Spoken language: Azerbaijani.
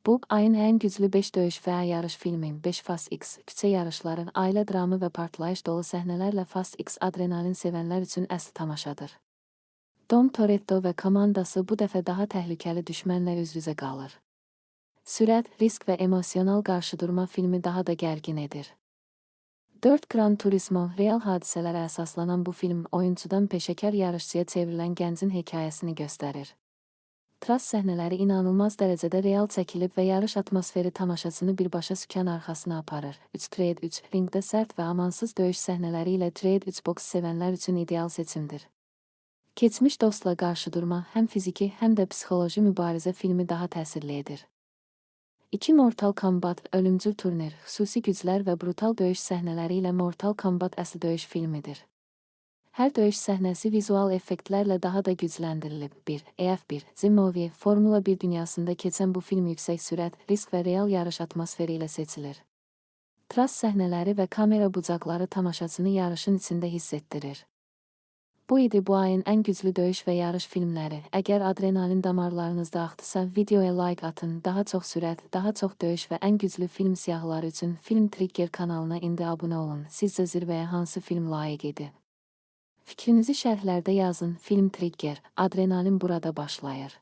Bu, ayın ən güclü 5 döyüş və yarış filmi, 5 Fast X, küçə yarışları, ailə dramı və partlayış dolu səhnələrlə Fast X adrenalin sevənlər üçün əsl tamaşadır. Dom Toretto və komandası bu dəfə daha təhlükəli düşmənlə üz-üzə qalır. Sürət, risk və emosional qarşıdurma filmi daha da gərgin edir. 4 Gran Turismo, real hadisələrə əsaslanan bu film oyunçudan peşəkar yarışçıya çevrilən gəncin hekayəsini göstərir. Trass səhnələri inanılmaz dərəcədə real çəkilib və yarış atmosferi tamaşaçını birbaşa sükan arxasına aparır. 3 Creed 3, ringdə sərt və amansız döyüş səhnələri ilə Creed 3 boks sevənlər üçün ideal seçimdir. Keçmiş dostla qarşıdurma həm fiziki, həm də psixoloji mübarizə filmi daha təsirli edir. 2 Mortal Kombat, ölümcül turnir, xüsusi güclər və brutal döyüş səhnələri ilə Mortal Kombat əsl döyüş filmidir. Hər döyüş səhnəsi vizual effektlərlə daha da gücləndirilib. 1. EF1, The Movie, Formula 1 dünyasında keçən bu film yüksək sürət, risk və real yarış atmosferi ilə seçilir. Trass səhnələri və kamera bucaqları tamaşaçını yarışın içində hiss etdirir. Bu idi bu ayın ən güclü döyüş və yarış filmləri. Əgər adrenalin damarlarınızda axdısa, videoya like atın, daha çox sürət, daha çox döyüş və ən güclü film siyahıları üçün Film Trigger kanalına indi abunə olun. Sizcə zirvəyə hansı film layiq idi? Fikrinizi şərhlərdə yazın. Film Trigger, adrenalin burada başlayır.